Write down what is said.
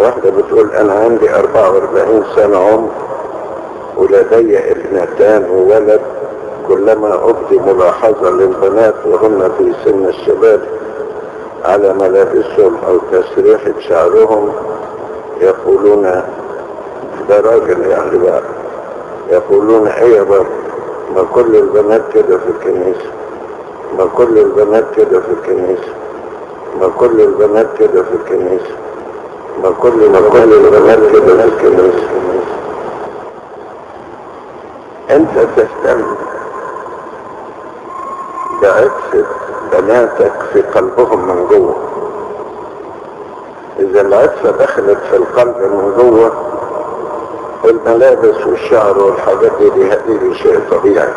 واحدة بتقول أنا عندي 44 سنة عمر ولدي ابنتان وولد، كلما أبدي ملاحظة للبنات وهن في سن الشباب على ملابسهم أو تسريحة شعرهم يقولون ده راجل يعني بقى، يقولون ايه يا بابا ما كل البنات كده في الكنيسة، ما كل البنات كده في الكنيسة، ما كل البنات كده في الكنيسة، ما كل البنات كده في الكنيسة. انت تهتم بعفة بناتك في قلبهم من جوه. اذا العفة دخلت في القلب من جوه، الملابس والشعر والحاجات دي شيء طبيعي.